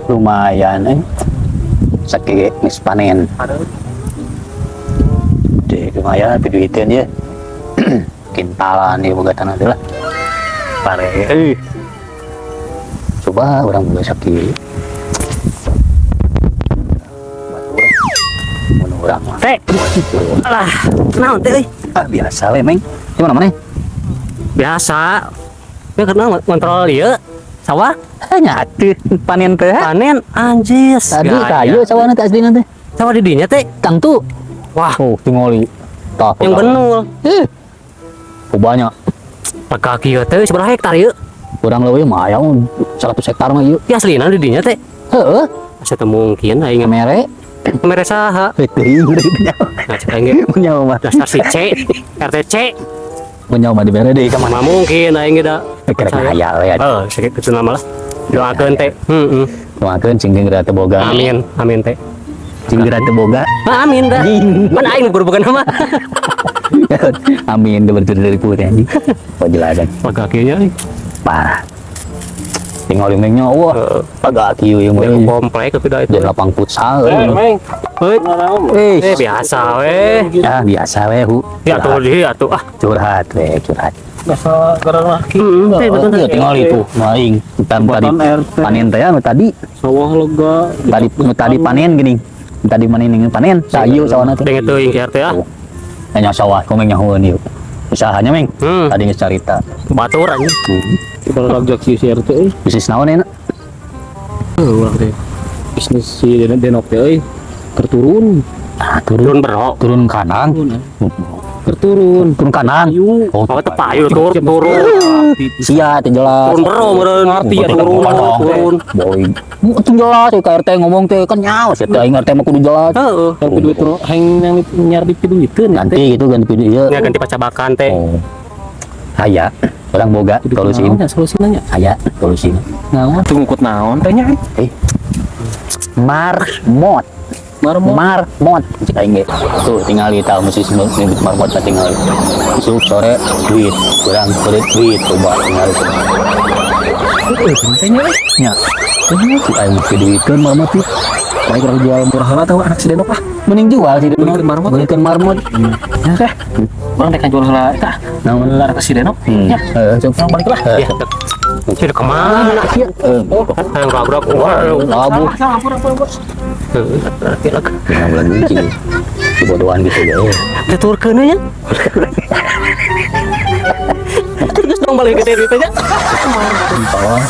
Lumayan eh. Sakieu geus panen. Deh, lumayan piduiteun ya. Kintalan ya boga tanah teh lah. Pare euy. Coba urang boga sakieu. Batur. Mun urang mah. Teh. Alah, naon teh euy? Ah, biasa we, Meng. Gimana mana? Biasa. Ya kenal ngontrol ieu sawah. Eh, nyatu panen teh. Panen anjis. Tadi Gaya. kayu sawahna teh aslina teh. Sawah di dinya teh. Tangtu. Wah, Oh, tingali. Tah, yang benul. Eh. Oh, banyak. Lega kieu teh seberapa hektar ieu? Kurang leuwih mah aya 100 hektar mah ieu. Ya aslina di dinya teh. Heeh, Asa teu mungkin aing mere. Mere saha? Teuing udah gitu nyawa. Nah, cek aing ge Mun nyawa mah. dasar si C, RT C. Mun nyawa mah dibere deui ka mana. Mah mungkin aing ge da. Kira hayal ya. Heuh, sakitu nama lah. Doakeun teh. Heeh. Doakeun cing geura teu boga. Amin, amin teh. Cing geura teu boga. Ah, amin dah. Mana aing kudu bukan nama. Amin dari putih anjing. Oh jelasan. Lega kieu nya euy. Parah. Tinggal limengnya wah. Heeh. Lega kieu ieu mah. Komplek tapi dah itu. Jadi lapang futsal Eh, euy. Meng. Heuy. Eh, Eh, biasa weh. Ya biasa we hu. Ya tuh di atuh ah. Curhat we, curhat. Biasa gara laki. Heeh, teh betul. Iya, tinggal itu. Maing tadi Buatan RT. Panen teh anu tadi Sawah lega. Tadi nu tadi panen gini. Tadi panen ini panen sayu sawahna teh. Denge teuing ki RT ah. Tuh. Nanya sawah komeng nyahoeun ieu. Usahanya, Meng. Tadi geus carita. Batur anjing. Ibarat ragjak si RT euy. Bisnis naon enak? Heuh, urang teh. Bisnis si Denok teh euy. Keur turun. Ah, turun. Turun bro. Turun kanan. Turun. Keur turun. Turun kanan. Ayu. Oh, Oh, teu payu turun turun. Sia teh jelas. Turun bro meureun. Ngerti ya, turun turun. Boy. Teu jelas ka RT ngomong teh kan nyawa sia teh aing RT mah kudu jelas. Heeh. Yang duit turun hayang yang nyar di duiteun. Ganti gitu, ganti video ieu. Nya ganti pacabakan teh. Oh. Aya, urang boga solusi. Solusi nya. Aya solusi. Naon? Teu ngukut naon teh nya? Eh. Marmot. Marmot. Marmot. Cek aing ge. Tuh tinggal tahu mesti nyebut marmot mah tinggal. Isuk sore duit, kurang kulit duit coba tinggal. Teh nya. Nya. Si aing mesti duitkeun marmot ieu. Baik urang jual murah heula tahu anak si Denok ah. Mending jual sih. Belikan marmot. Belikan marmot. Ya teh. Urang teh kan jual heula eta. Naon? Heula anak si Denok. Hmm. Ya. Heeh, coba. Urang balik lah. Heeh. Ya. Sudah kemana? Heeh. Hayang ragrak. Wah. Labu. Salah, ampun, ampun, ampun. Heeh, laki-laki. Jangan bulan kunci. Dibodohan gitu ya. Tuturkeun nya. Terus dong balik ke teh nya. Tolong.